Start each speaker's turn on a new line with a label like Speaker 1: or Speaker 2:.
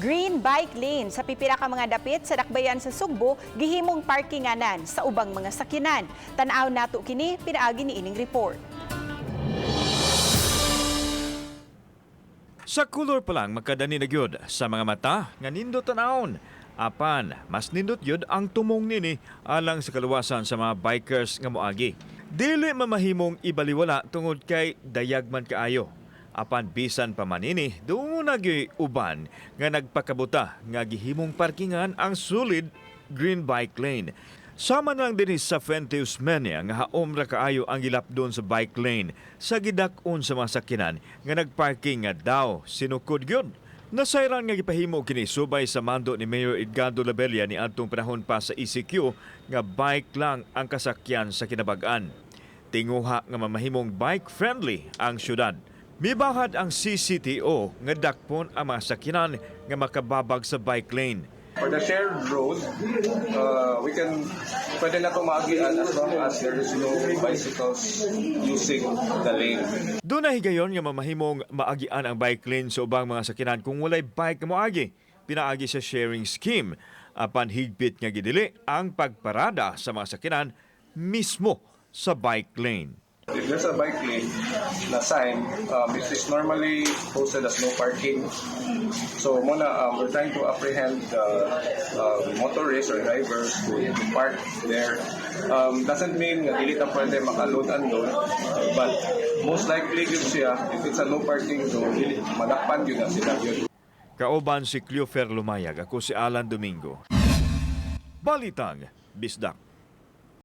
Speaker 1: Green bike lane sa pipila ka mga dapit sa dakbayan sa Sugbo gihimong parkinganan sa ubang mga sakyanan. Tan-aw nato kini pinaagi ni ining report.
Speaker 2: Sa color pa lang makadani na gyud sa mga mata nga nindot tanawon. Apan, mas nindot gyud ang tumong nini alang sa kaluwasan sa mga bikers nga moagi. Dili mamahimong ibaliwala tungod kay dayag man kaayo. Apan bisan pa man ini, doon na gyud uban nga nagpakabuta nga gihimong parkingan ang solid green bike lane. Sama na lang dinhi sa Fuente Osmeña nga haom ra kaayo ang gilapdon sa bike lane sa gidak-on sa mga sakyanan nga nagparking nga daw sinukod gyud. Nasayran nga gipahimo kini subay sa mando ni Mayor Edgardo Labella ni adtong panahon pa sa ECQ nga bike lang ang kasakyan sa kinabag-an. Tinguha nga mamahimong bike friendly ang syudad. Mibahad ang CCTO nga dakpon ang mga sakyanan nga makababag sa bike lane.
Speaker 3: For the shared road, we can, pwede na ito maagian as long as there is no bicycles using the lane.
Speaker 2: Doon na higayon nga mamahimong maagian ang bike lane sa ubang mga sakyanan kung walay bike nga moagi. Pinaagi sa sharing scheme. Apan higpit nga gidili ang pagparada sa mga sakyanan mismo sa bike lane.
Speaker 3: If there's a bike lane na sign, it is normally posted as no parking. So muna, we're trying to apprehend the motorists or drivers to park there. Doesn't mean nga dili ta pwede maka-load unload, but most likely gyud siya, if it's a no parking zone, dili, madakpan gyud na sila gyud.
Speaker 2: Kauban si Cleofer Lumayag, ako si Alan Domingo. Balitang Bisdak.